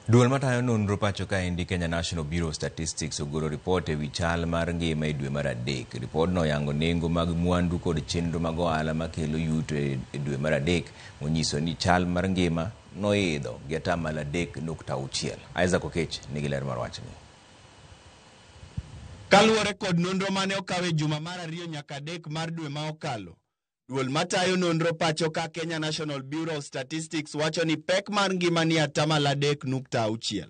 Duol matayo nonro pacho kaendi Kenya National Bureau of Statistics ogolo ripot ewi chal mar ngima e dwe mar adek. Ripodno oyango nengo mag mwandu kod chenro mag ohala makelo yuto e dwe mar adek monyiso ni chal mar ngima noidho gi atamalo 3.6. Isaac Okech nigi ler mar wachni. Kaluwore kod nonro mane okaw e juma mar ariyo nyaka adek mar dwe ma okalo, duol matayo nonro pacho ka Kenya National Bureau of Statistics wacho ni pek mar ngima ni atamalo 3.6.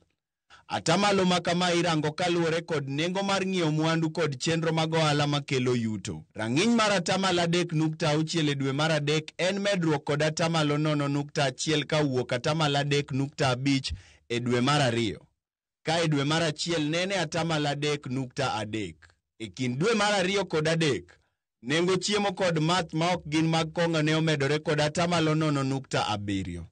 Atamalo ma kama irango kaluwore kod nengo mar ng'iewo mwandu kod chenro mag ohala makelo yuto. Rang'iny mar atamalo 3.6 e dwe mar adek en medruok kod atamalo 0.1 ka owuok atamalo 3.5 e dwe mar ariyo. Ka e dwe mar achiel nene atamalo 3.3. E kind dwe mar ariyo kod adek, nengo chiemo kod math ma ok gin mag kong'o ne omedore kod atamalo 0.7.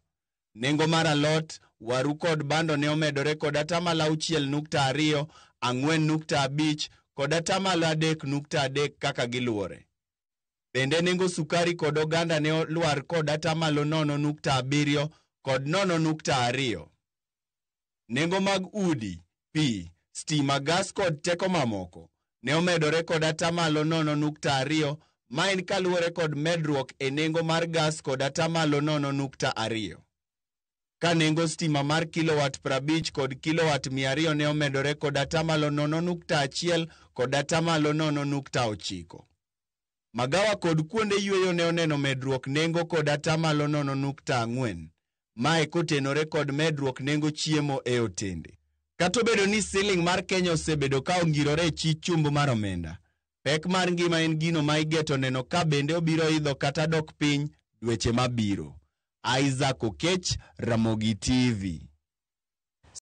Nengo mar alot, waru kod bando ne omedore kod atamalo 6.2, 4.5 kod atamalo 3.3 kaka giluwore. Bende nengo sukari kod oganda ne olwar kod atamalo 0.7 kod 0.2. Nengo mag udi, pi, stima, gas kod teko mamoko ne omedore kod atamalo 0.2, ma en kaluwore kod medruok e nengo mar gas kod atamalo 0.2. Ka nengo stima mar kilowat 50 kod kilowat 200 ne omedore kod atamalo 0.1 kod atamalo 0.9. Magawa kod kuonde yweyo ne oneno medruok nengo kod atamalo 0.4. Mae kotenore kod medruok nengo chiemo e otende. Kata obedo ni siling mar Kenya osebedo ka ongirore e chich chumb mar omenda, pek mar ngima en gino ma igeto neno ka bende obiro idho kata dok piny dweche mabiro. Isaac Okech, Ramogi TV.